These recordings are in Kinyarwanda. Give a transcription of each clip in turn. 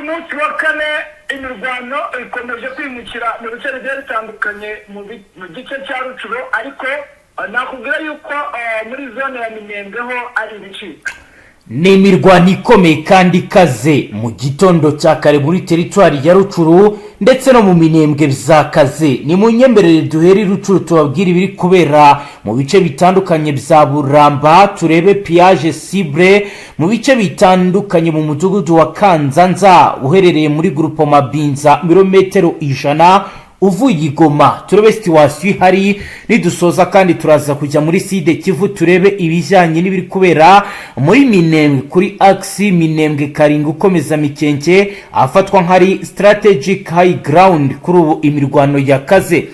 Munsi wa kane imirwano ikomeje kwimukira mu bice bigiye bitandukanye mu gice cya Rutshuru, ariko nakubwira yuko muri zone ya Minembwe ho ari ibicika. Ni imirwano ikomeye kandi ikaze mu gitondo cya kare muri teritwari ya Rutshuru ndetse no mu Minembwe byakaze. Ni mu nyemerere duhere i Rutshuru, tubabwire ibiri kubera mu bice bitandukanye bya Buramba, turebe pillage ciblé mu bice bitandukanye mu mudugudu wa Kanzanza uherereye muri groupement Binza, mirometero 100 uvuye i Goma, turebe situation ihari. Nidusoza kandi turaza kujya muri Sud Kivu, turebe ibijyanye n'ibiri kubera muri Minembwe kuri axe Minembwe Karinga ukomeza Mikenke, ahafatwa nk'ari strategic high ground. Kuri ubu imirwano yakaze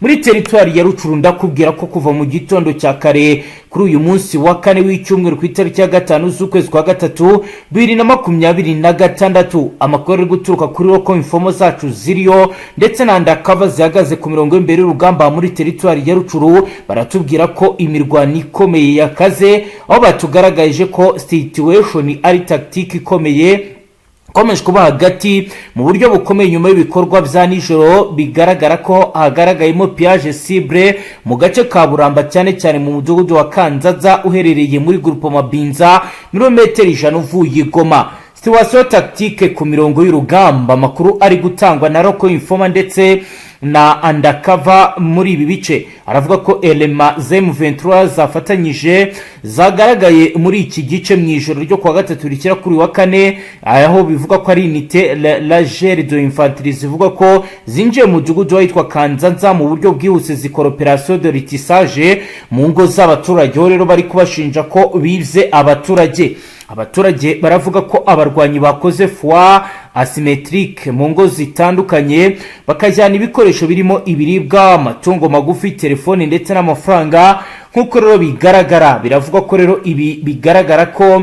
muri teritwari ya Rutshuru. Ndakubwira ko kuva mu gitondo cya kare kuri uyu munsi wa kane w'icyumweru, ku itariki ya 5 z'ukwezi kwa gatatu 2026, amakuru ari guturuka kuri local informer zacu ziriyo ndetse na undercover zihagaze ku mirongo y'imbere y'urugamba muri teritwari ya Rutshuru, baratubwira ko imirwano ikomeye yakaze, aho batugaragarije ko situation ari tactique ikomeye ikomeje kuba hagati mu buryo bukomeye nyuma y'ibikorwa bya nijoro bigaragara ko hagaragayemo pillage ciblé mu gace ka Buramba, cyane cyane mu mudugudu wa Kanzaza uherereye muri groupement Binza, mirometero 100 uvuye i Goma. Situation tactique ku mirongo y'urugamba, amakuru ari gutangwa na local informer ndetse na undercover muri ibi bice aravuga ko éléments za M23 zafatanyije zagaragaye muri iki gice mu ijoro ryo kuwa gatatu rikira kuri wa kane, aho bivuga ko ari unité légère de infanterie zivuga ko zinjiye mu mudugudu witwa Kanzanza mu buryo bwihuse, zikora opération de ratissage mu ngo z'abaturage, aho rero bari kubashinja ko bibye abaturage. Abaturage baravuga ko abarwanyi bakoze fouille asymétrique mu ngo zitandukanye, bakajyana ibikoresho birimo ibiribwa, amatungo magufi, telefoni ndetse n'amafaranga. Nk'uko rero bigaragara, biravuga ko rero ibi bigaragara ko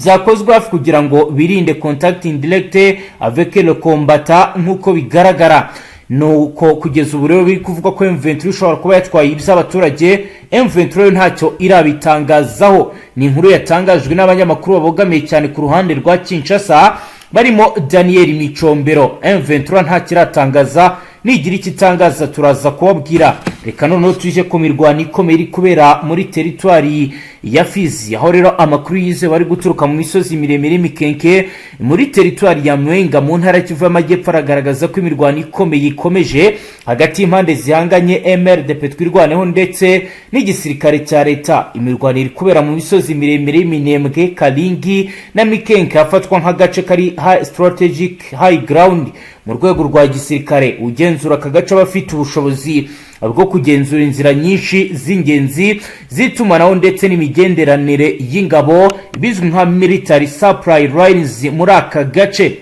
byakozwe hafi kugira ngo birinde contact indirect avec le combattant. Nk'uko bigaragara, nuko kugeza ubu rero biri kuvuga ko M23 ishobora kuba yatwaye iby'abaturage. M23 rero ntacyo irabitangazaho. Ni inkuru yatangajwe n'abanyamakuru babogamiye cyane ku ruhande rwa Kinshasa barimo Daniel Micombero. M23 ntacyo iratangaza, nigira icyo itangaza turaza kubabwira. Reka noneho tujye ku mirwano ikomeye iri kubera muri teritwari ya Fizi, aho rero amakuru yizewe ari guturuka mu misozi miremire y'Imikenke muri teritwari ya Mwenga mu ntara Kivu y'Amajyepfo aragaragaza ko imirwano ikomeye ikomeje hagati y'impande zihanganye, MRDP Twirwaneho ndetse n'igisirikare cya leta. Imirwano iri kubera mu misozi miremire y'Iminembwe, Karingi na Mikenke, hafatwa nk'agace kari strategic high ground mu rwego rwa gisirikare. Ugenzura aka gace aba afite ubushobozi bwo kugenzura inzira nyinshi z'ingenzi z'itumanaho ndetse n'imigenderanire y'ingabo, bizwi nka military supply lines muri aka gace.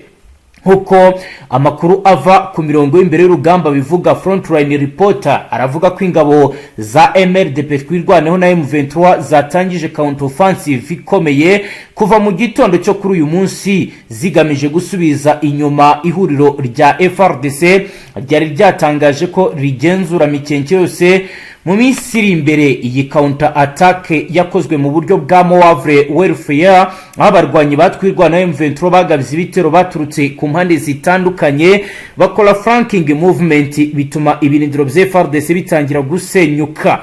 Nk'uko amakuru ava ku mirongo y'imbere y'urugamba bivuga, frontline reporter aravuga ko ingabo za MRDP Twirwaneho na M23 zatangije counter offensive ikomeye kuva mu gitondo cyo kuri uyu munsi, zigamije gusubiza inyuma ihuriro rya FARDC ryari ryatangaje ko rigenzura Mikenke yose mu minsi iri imbere. Iyi counter attack yakozwe mu buryo bwa modern warfare, aho abarwanyi ba Twirwaneho M23 bagabye ibitero baturutse ku mpande zitandukanye, bakora flanking movement, bituma ibirindiro bya FARDC bitangira gusenyuka.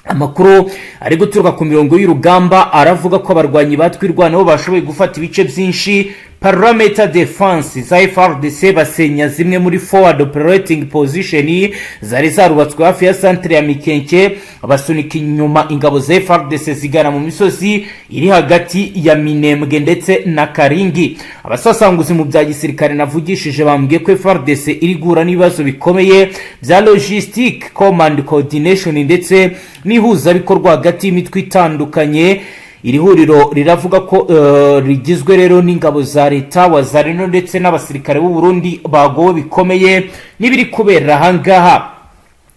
Amakuru ari guturuka ku mirongo y'urugamba aravuga ko abarwanyi ba Twirwaneho bashoboye gufata ibice byinshi perimeter defense za FARDC, basenya zimwe muri forward operating position zari zarubatswe hafi ya centre ya Mikenke, basunika inyuma ingabo za FARDC zigana mu misozi iri hagati ya Minembwe ndetse na Karingi. Abasasanguzi mu bya gisirikare navugishije bambwiye ko FARDC iri guhura n'ibibazo bikomeye bya logistic, command coordination ndetse n'ihuzabikorwa hagati y'imitwe itandukanye. Iri huriro riravuga ko rigizwe rero n'ingabo za leta, Wazalendo ndetse n'abasirikare b'u Burundi bagowe bikomeye n'ibiri kubera ahangaha.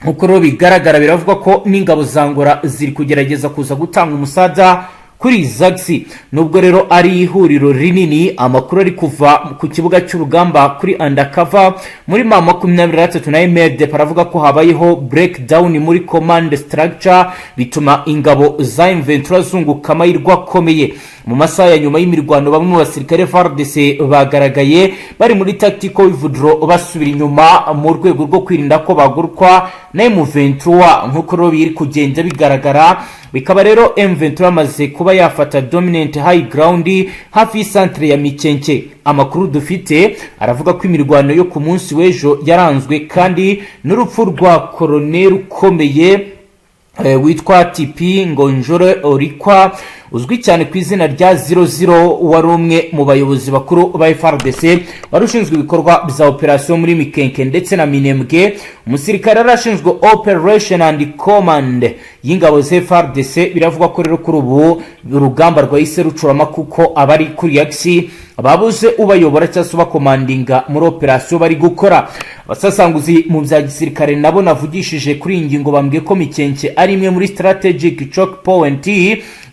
Nk'uko rero bigaragara, biravuga ko n'ingabo za Angola ziri kugerageza kuza gutanga umusada Kuri zagisi, nubwo rero ari ihuriro rinini, amakuru ari kuva ku kibuga cy'urugamba kuri undercover muri M23 na MRDP aravuga ko habayeho breakdown muri command structure, bituma ingabo za M23 zunguka amahirwe akomeye. Mu masaha ya nyuma y'imirwano, bamwe mu basirikare FARDC bagaragaye bari muri tactical withdraw, basubira inyuma mu rwego rwo kwirinda ko bagurwa na M23. Nk'uko rero biri kugenda bigaragara, bikaba rero M23 yamaze kuba yafata dominant high ground hafi y'isantere ya Mikenke. Amakuru dufite aravuga ko imirwano yo ku munsi w'ejo yaranzwe kandi n'urupfu rwa koroneri ukomeye witwa Tipi Ngonjore Orikwa, uzwi cyane ku izina rya 00, wari umwe mu bayobozi bakuru ba FARDC wari ushinzwe ibikorwa bya operasiyo muri Mikenke ndetse na Minembwe. Umusirikare yari ashinzwe operation and command y'ingabo za FARDC. Biravugwa ko rero kuri ubu urugamba rwahise rucurama, kuko abari kuri axe babuze ubayobora cyangwa se ubakomandinga muri operasiyo bari gukora. Abasasanguzi mu bya gisirikare nabo navugishije kuri iyi ngingo bambwiye ko Mikenke ari imwe muri strategic choke point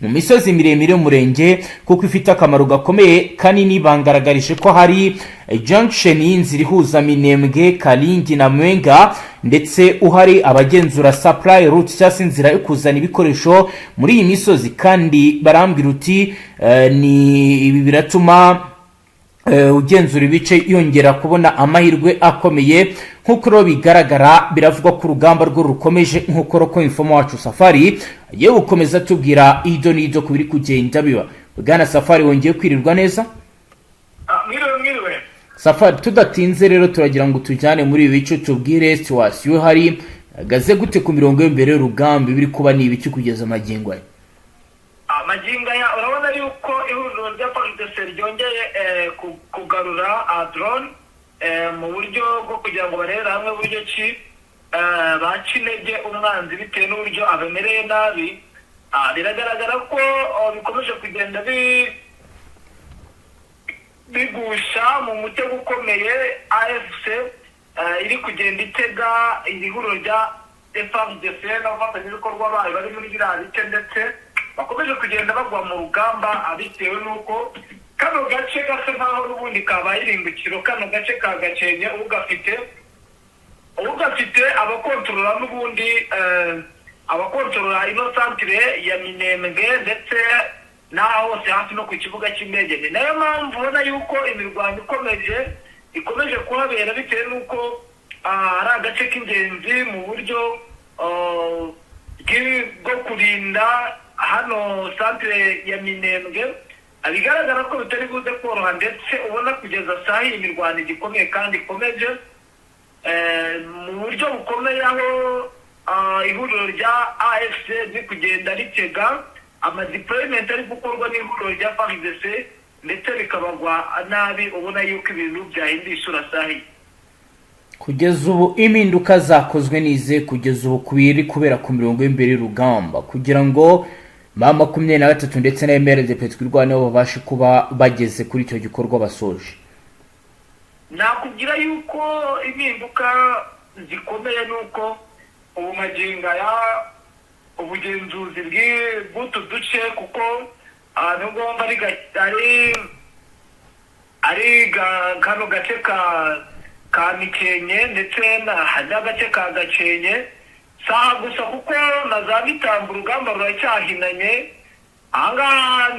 mu misozi miremire y'umurenge, kuko ifite akamaro gakomeye kanini. Bangaragarije ko hari junction y'inzira ihuza Minembwe, Karingi na Mwenga, ndetse uhari abagenzura supply route cyangwa se inzira yo kuzana ibikoresho muri iyi misozi. Kandi barambwira uti ni ibi biratuma ugenzura ibice yongera kubona amahirwe akomeye. Nk'uko rero bigaragara, biravugwa ko urugamba rwo rukomeje, nk'uko local informer wacu Safari agiye gukomeza atubwira ido n'ido ku biri kugenda biba. Bwana Safari, wongeye kwirirwa neza. Mwiriwe, mwiriwe. Safari, tudatinze rero turagira ngo tujyane muri ibi bice, tubwire situation ihari ihagaze gute ku mirongo y'imbere y'urugamba, ibiri kuba ni ibiki kugeza amagingo aya? Magingo aya urabona yuko ihuriro rya FARDC ryongeye kugarura drone mu buryo bwo kugira ngo barebere hamwe uburyo ki baca intege umwanzi bitewe n'uburyo abamereye nabi. Biragaragara ko bikomeje kugenda bigusha mu mutego ukomeye AFC iri kugenda itega iri huriro rya FARDC n'abafatanyabikorwa bayo bari muri biriya bice, ndetse bakomeje kugenda bagwa mu rugamba bitewe n'uko kano gace gasa nkaho n'ubundi kabaye irimbukiro. Kano gace ka Gakenke, ugafite abakontorora n'ubundi abakontorora ino santire ya Minembwe ndetse n'aho hose hafi no ku kibuga cy'indege. Ni nayo mpamvu ubona yuko imirwano ikomeje kuhabera, bitewe n'uko ari agace k'ingenzi mu buryo bwo kurinda hano santire ya Minembwe. Bigaragara ko bitari buze koroha, ndetse ubona kugeza saa iyi mirwano igikomeye kandi ikomeje mu buryo bukomeye, aho ihuriro rya AFC riri kugenda ritega amadeployment ari gukorwa n'ihuriro rya FARDC, ndetse bikabagwa nabi. Ubona yuko ibintu byahinduye isura sahi. Kugeza ubu impinduka zakozwe nize kugeza ubu ku biri kubera ku mirongo y'imbere y'urugamba, kugira ngo M23 ndetse na MRDP Twirwaneho babashe kuba bageze kuri icyo gikorwa basoje? Nakubwira yuko impinduka zikomeye ni uko ubu magingo aya ubugenzuzi bw'utu duce, kuko nubwo wumva ari kano gace ka Mikenke ndetse n'agace ka Gakenke, saha gusa, kuko na za Bitambo urugamba ruracyahinanye. Ahangaha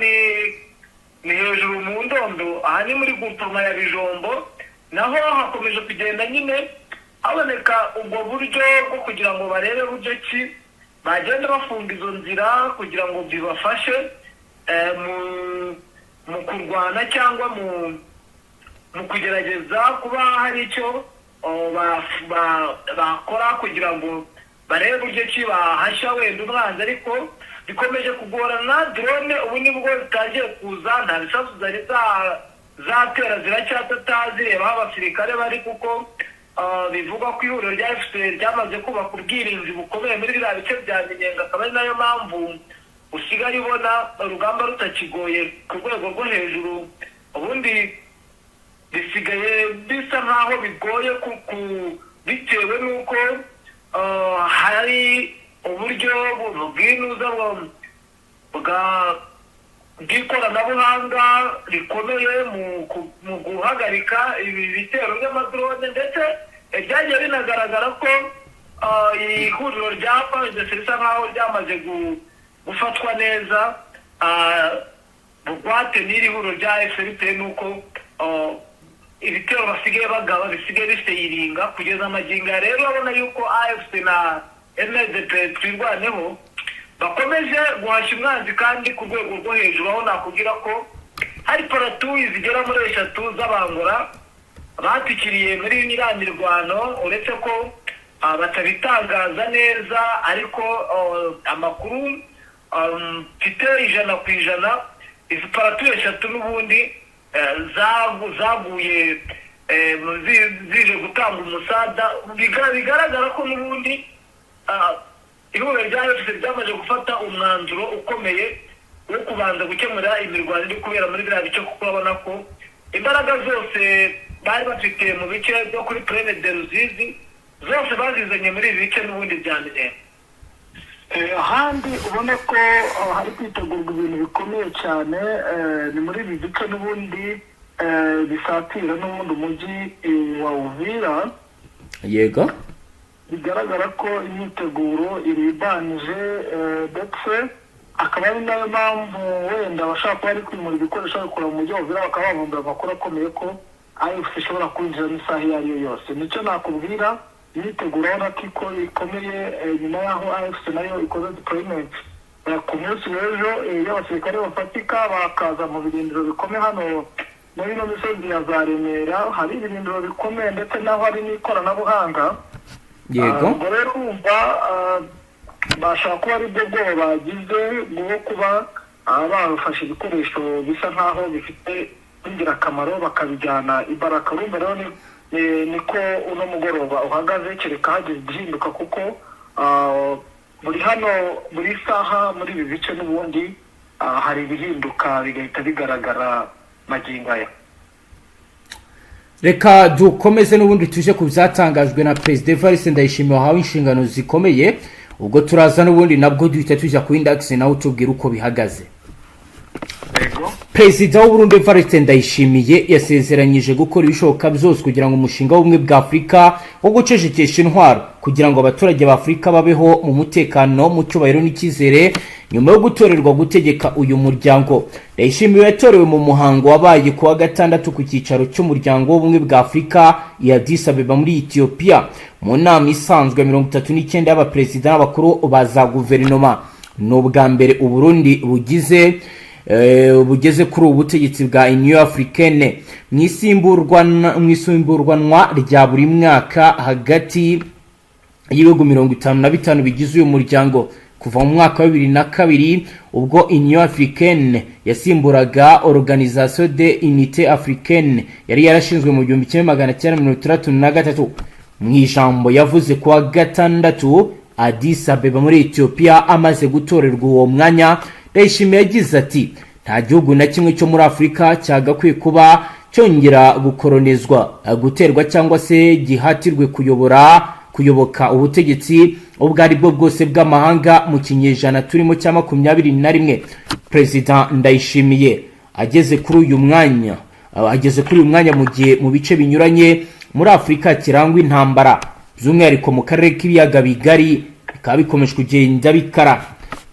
ni hejuru mu Ndondo, aha ni muri groupement ya Bijombo, naho hakomeje kugenda nyine haboneka ubwo buryo bwo kugira ngo barebe buryo ki bagenda bafunga izo nzira kugira ngo bibafashe mu kurwana cyangwa mu kugerageza kuba hari icyo bakora kugira ngo barebe uburyo ki bahashya wenda umwanzi, ariko bikomeje kugorana. Drone ubu nibwo zitangiye kuza, nta bisasu zari zatera, ziracyatata zireba aho abasirikare bari, kuko bivugwa ko ihuriro rya FPR ryamaze kubaka ubwirinzi bukomeye muri biriya bice bya Minembwe, akaba ari nayo mpamvu usigaye ubona urugamba rutakigoye ku rwego rwo hejuru. Ubundi bisigaye bisa nkaho bigoye bitewe n'uko hari uburyo bw'inuza bwa bw'ikoranabuhanga rikomeye mu guhagarika ibi bitero by'amadrone. Ndetse byagiye binagaragara ko ihuriro rya FARDC risa nkaho ryamaze gufatwa neza bugwate n'iri huriro rya AFC, bitewe n'uko ibitero basigaye bagaba bisigaye bifite kugeza amagingo aya. Rero urabona yuko AFC na MRDP Twirwaneho bakomeje guhashya umwanzi kandi ku rwego rwo hejuru, aho nakubwira ko hari platoon zigera muri eshatu z'Abangora batikiriye muri iriya mirwano, uretse ko batabitangaza neza. Ariko amakuru mfite 100%, izi platoon eshatu n'ubundi zaguye zije gutanga umusada. Bigaragara ko n'ubundi ihuriro rya AFC ryamaze gufata umwanzuro ukomeye wo kubanza gukemura imirwano iri kubera muri biriya bice, kuko urabona ko imbaraga zose bari bafite mu bice byo kuri Plaine de Ruzizi zose bazizanye muri ibi bice n'ubundi bya Minembwe. Ahandi ubona ko hari kwitegurwa ibintu bikomeye cyane ni muri ibi bice n'ubundi bisatira n'ubundi umujyi wa Uvira. Bigaragara ko imyiteguro iribanije, ndetse akaba ari nayo mpamvu wenda bashobora kuba bari kwimura ibikoresho babikura mu mujyi wa Uvira, bakaba bavumbura amakuru akomeye ko AFC ishobora kwinjiramo isaha iyo ari yo yose. Nicyo nakubwira, imyiteguro urabona ko ikomeye, nyuma y'aho AFC nayo ikoze deployment ku munsi w'ejo y'abasirikare bafatika, bakaza mu birindiro bikomeye hano muri ino misozi ya za Remera. Hari ibirindiro bikomeye ndetse n'aho hari n'ikoranabuhanga. Ubwo rero urumva bashobora kuba ari bwo bwoba bagize bwo kuba bafashe ibikoresho bisa nk'aho bifite ingirakamaro bakabijyana i Baraka. Urumva rero niko uno mugoroba uhagaze, kereka hagize igihinduka, kuko buri hano buri saha muri ibi bice n'ubundi hari ibihinduka bigahita bigaragara magingo aya. Reka dukomeze n'ubundi tuje ku byatangajwe na Perezida Evariste Ndayishimiye wahawe inshingano zikomeye. Ubwo turaza n'ubundi nabwo duhita tujya ku indagisi, nawe utubwira uko bihagaze. Yego. Perezida w'Uburundi Evariste Ndayishimiye yasezeranyije gukora ibishoboka byose kugira ngo umushinga w'ubumwe bwa Afurika wo gucecekesha intwaro, kugira ngo abaturage ba Afurika babeho mu mutekano, mu cyubahiro n'icyizere, nyuma yo gutorerwa gutegeka uyu muryango. Ndayishimiye yatorewe mu muhango wabaye ku wa gatandatu ku cyicaro cy'umuryango w'ubumwe bwa Afurika i Addis Abeba muri Ethiopia, mu nama isanzwe 39 y'abaperezida n'abakuru ba za guverinoma. Ni ubwa mbere Uburundi bugeze kuri ubu butegetsi bwa Union Africaine mu isimburwanwa rya buri mwaka hagati y'ibihugu 55 bigize uyu muryango, kuva mu mwaka wa 2002, ubwo Union Africaine yasimburaga Organisation de Unité Africaine yari yarashinzwe mu 1963. Mu ijambo yavuze ku wa gatandatu Addis Abeba muri Ethiopia amaze gutorerwa uwo mwanya, Ndayishimiye yagize ati: "Nta gihugu na kimwe cyo muri Afurika cyagakwiye kuba cyongera gukoronezwa, guterwa cyangwa se gihatirwe kuyobora, kuyoboka ubutegetsi ubwo ari bwo bwose bw'amahanga mu kinyejana turimo cya 21." Perezida Ndayishimiye ageze kuri uyu mwanya mu gihe mu bice binyuranye muri Afurika kirangwa intambara, by'umwihariko mu karere k'ibiyaga bigari bikaba bikomeje kugenda bikara.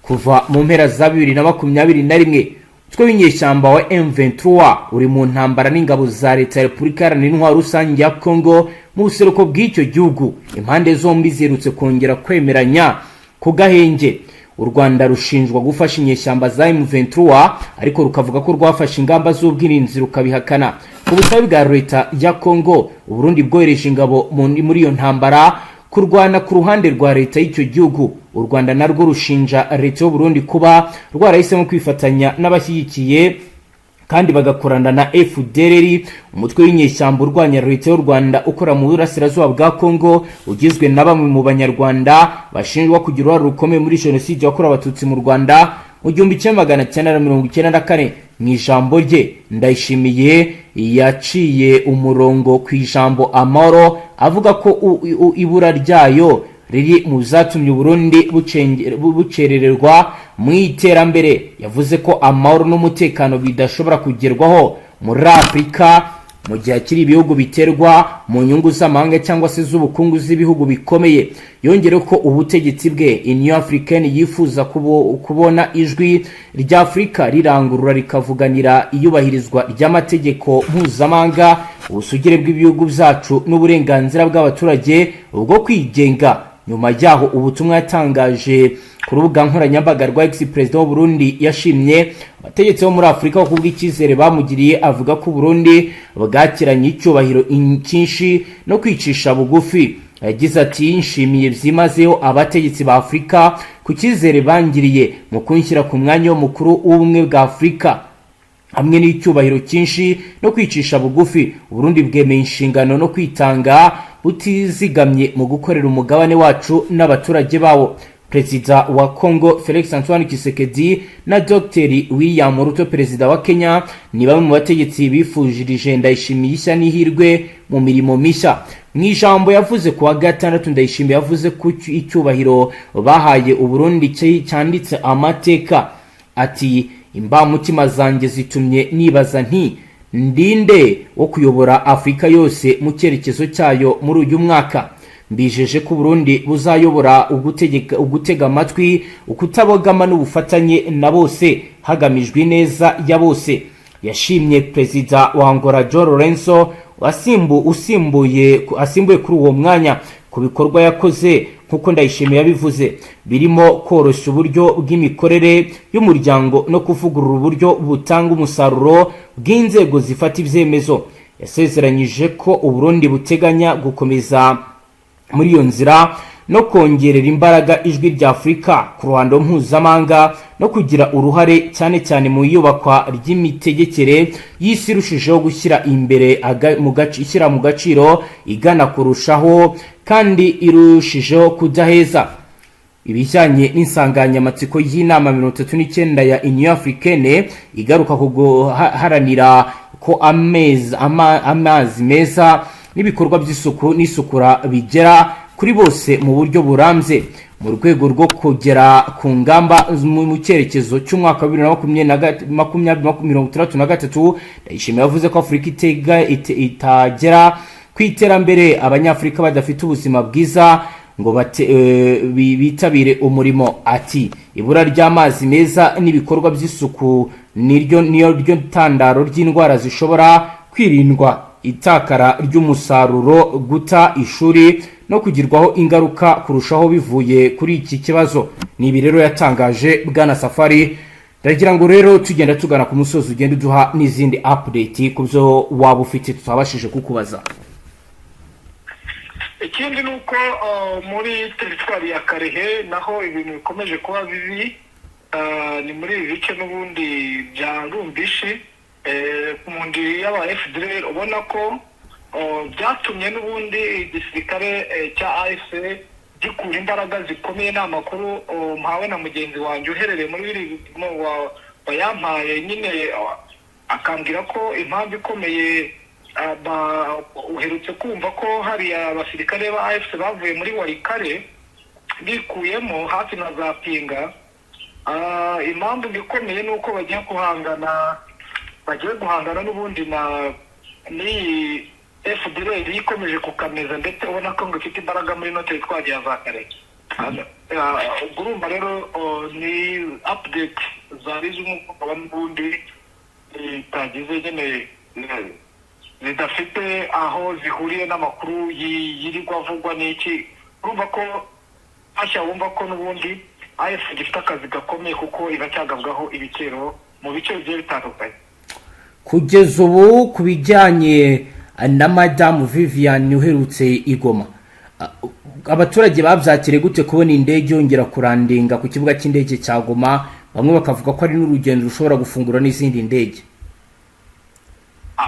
Kuva mu mpera za 2021, umutwe w'inyeshyamba wa M23 uri mu ntambara n'ingabo za leta ya Repubulika Iharanira Intwaro Rusange ya Congo mu buseruko bw'icyo gihugu. Impande zombi ziherutse kongera kwemeranya ku gahenge. U Rwanda rushinjwa gufasha inyeshyamba za M23, ariko rukavuga ko rwafashe ingamba z'ubwirinzi, rukabihakana. Ku busabe bwa leta ya Congo, Uburundi bwohereje ingabo muri iyo ntambara kurwana ku ruhande rwa leta y'icyo gihugu. U Rwanda narwo rushinja leta y'Uburundi kuba rwarahisemo kwifatanya n'abashyigikiye kandi bagakorana na FDLR, umutwe w'inyeshyamba urwanya leta y'u Rwanda ukora mu burasirazuba bwa Congo, ugizwe na bamwe mu Banyarwanda bashinjwa kugira uruhare rukomeye muri jenoside yakorewe Abatutsi mu Rwanda mu 1994. Mu ijambo rye, Ndayishimiye yaciye umurongo ku ijambo amahoro, avuga ko ibura ryayo riri mu zatumye Uburundi bucerererwa mu iterambere. Yavuze ko amahoro n'umutekano bidashobora kugerwaho muri Afurika mu gihe hakiri ibihugu biterwa mu nyungu z'amahanga cyangwa se z'ubukungu z'ibihugu bikomeye. Yongereho ko ubutegetsi bwe, Union Africaine, yifuza kubona ijwi rya Afurika rirangurura rikavuganira iyubahirizwa ry'amategeko mpuzamahanga, ubusugire bw'ibihugu byacu n'uburenganzira bw'abaturage bwo kwigenga. Nyuma yaho, ubutumwa yatangaje ku rubuga nkoranyambaga rwa X, perezida w'u Burundi yashimye abategetsi bo muri Afurika kubw'icyizere bamugiriye, avuga ko Burundi bwakiranye icyubahiro cyinshi no kwicisha bugufi. Yagize ati: "Nshimiye byimazeyo abategetsi ba Afurika ku cyizere bangiriye mu kunshyira ku mwanya w'umukuru w'Ubumwe bwa Afurika. Hamwe n'icyubahiro cyinshi no kwicisha bugufi, Uburundi bwemeye inshingano no kwitanga butizigamye mu gukorera umugabane wacu n'abaturage bawo." Perezida wa Congo Felix Antoine Tshisekedi na Dr William Ruto, perezida wa Kenya, ni bamwe mu bategetsi bifujirije Ndayishimiye ishya n'ihirwe mu mirimo mishya. Mu ijambo yavuze ku wa gatandatu, Ndayishimiye yavuze ko icyubahiro bahaye Uburundi cyanditse amateka. Ati: "Imbamutima zanjye zitumye nibaza nti ndinde wo kuyobora Afurika yose mu cyerekezo cyayo muri uyu mwaka? Mbijeje ko Burundi buzayobora ugutega amatwi, ukutabogama n'ubufatanye na bose, hagamijwe ineza ya bose." Yashimye perezida wa Angola João Lourenço usimbuye asimbuye kuri uwo mwanya ku bikorwa yakoze, nk'uko Ndayishimiye yabivuze, birimo koroshya uburyo bw'imikorere y'umuryango no kuvugurura uburyo butanga umusaruro bw'inzego zifata ibyemezo. Yasezeranyije ko Uburundi buteganya gukomeza muri iyo nzira no kongerera imbaraga ijwi rya Afurika ku ruhando mpuzamahanga no kugira uruhare cyane cyane mu iyubakwa ry'imitegekere y'isi irushijeho gushyira imbere ishyira mu gaciro, igana kurushaho kandi irushijeho kudaheza. Ibijyanye n'insanganyamatsiko y'inama 39 ya Union Africaine, igaruka ku guharanira ko amazi meza n'ibikorwa by'isuku n'isukura bigera kuri bose mu buryo burambye, mu rwego rwo kugera ku ngamba mu cyerekezo cy'umwaka wa 2063, Ndayishimiye yavuze ko Afurika itagera ku iterambere Abanyafurika badafite ubuzima bwiza ngo bitabire umurimo. Ati: "Ibura ry'amazi meza n'ibikorwa by'isuku niryo niyo ryo ntandaro ry'indwara zishobora kwirindwa, itakara ry'umusaruro, guta ishuri no kugirwaho ingaruka kurushaho bivuye kuri iki kibazo." Ni ibi rero yatangaje. Bwana Safari, ndagira ngo rero tugenda tugana ku musozi, ugenda uduha n'izindi update ku byo waba ufite tutabashije kukubaza. Ikindi ni uko muri teritwari ya Kalehe naho ibintu bikomeje kuba bibi. Ni muri ibi bice n'ubundi bya Rumbishi, ku mundi y'aba FDLR, ubona ko byatumye n'ubundi igisirikare cya AFC gikura imbaraga zikomeye. Ni amakuru mpawe na mugenzi wanjye uherereye muri biri wayampaye nyine, akambwira ko impamvu ikomeye, uherutse kumva ko hari abasirikare ba AFC bavuye muri Walikale bikuyemo hafi na za Pinga. Impamvu ikomeye ni uko bagiye guhangana n'ubundi na n'iyi FDLR ikomeje kukameza, ndetse ubona ko ngo ifite imbaraga muri ino teritwari ya za Kalehe. Ubwo urumva rero, ni update zari z'umugoroba n'ubundi zitagize nyine, zidafite aho zihuriye n'amakuru yirirwa avugwa n'iki. Urumva ko hashya, wumva ko n'ubundi AFC gifite akazi gakomeye kuko iracyagabwaho ibitero mu bice bigiye bitandukanye. Kugeza ubu, ku bijyanye na madamu Vivian uherutse i Goma, abaturage babyakiriye gute kubona indege yongera kurandinga ku kibuga cy'indege cya Goma? Bamwe bakavuga ko ari n'urugendo rushobora gufungura n'izindi ndege.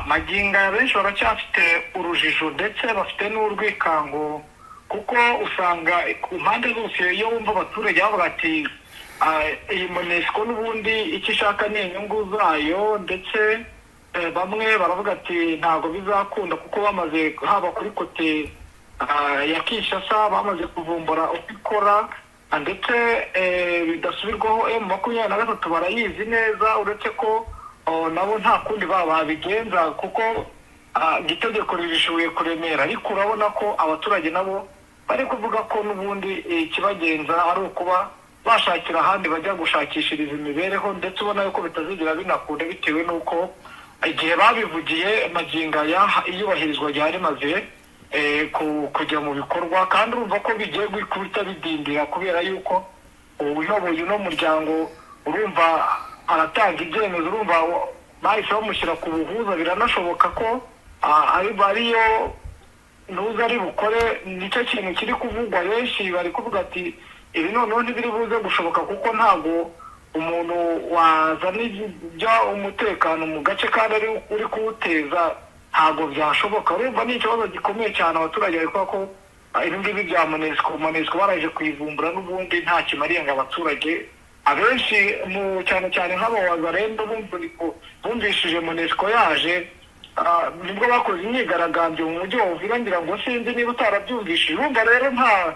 Magingo aya benshi baracyafite urujijo, ndetse bafite n'urwikango, kuko usanga ku mpande zose iyo wumva abaturage bavuga ati: "Iyi MONUSCO n'ubundi icyo ishaka ni inyungu zayo." Ndetse bamwe baravuga ati: "Ntabwo bizakunda," kuko bamaze haba kuri côté ya Kinshasa bamaze kuvumbura uko ikora, ndetse bidasubirwaho M23 barayizi neza, uretse ko nabo nta kundi babigenza kuko itegeko ririshoboye kuremera. Ariko urabona ko abaturage nabo bari kuvuga ko n'ubundi ikibagenza ari ukuba bashakira ahandi bajya gushakishiriza imibereho, ndetse ubona yuko bitazigera binakunda bitewe n'uko igihe babivugiye magingo aya iyubahirizwa ryari rimaze kujya mu bikorwa. Kandi urumva ko bigiye guhita bidindira kubera yuko uyoboye uno muryango, urumva aratanga ibyemezo, urumva bahise bamushyira ku buhuza. Biranashoboka ko ariyo ntuza ari bukore. Nicyo kintu kiri kuvugwa, benshi bari kuvuga ati ibi noneho ntibiri buze gushoboka, kuko ntabwo umuntu wazana ibyo umutekano mu gace kandi ari uri kuwuteza, ntabwo byashoboka. Urumva ni ikibazo gikomeye cyane. Abaturage bari kuvuga ko ibi ngibi bya MONUSCO, MONUSCO baraje kuyivumbura, n'ubundi nta kimariye ngo abaturage abenshi mu cyane cyane nk'abawazarendo bumvishije MONUSCO yaje, nibwo bakoze imyigaragambyo mu mujyi wa Uvira. Ngira ngo sinzi niba utarabyumvishije. Urumva rero nta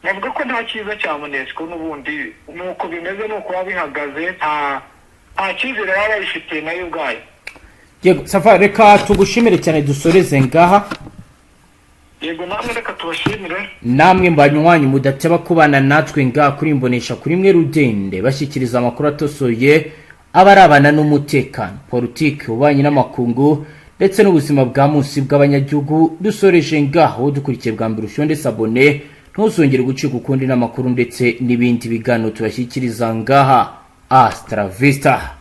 bavuga ko nta cyiza cya MONUSCO n'ubundi, nuko bimeze, nuko biba bihagaze, nta cyizere baba bayifitiye nayo ubwayo. Yego Safa, reka tugushimire cyane, dusoreze ngaha. Yego, namwe reka tubashimire. Namwe mbanywanyi mudateba kubana natwe ngaha kuri Imbonesha kuri mwe rudende bashyikiriza amakuru atosoye aba arabana n'umutekano, politiki, ububanyi n'amakungu ndetse n'ubuzima bwa munsi bw'abanyagihugu. Dusoreje ngaho. Dukurikiye bwa mbere, ushonde s'abonner, ntuzongere gucika ukundi n'amakuru ndetse n'ibindi biganiro tubashyikiriza ngaha. Hasta la vista.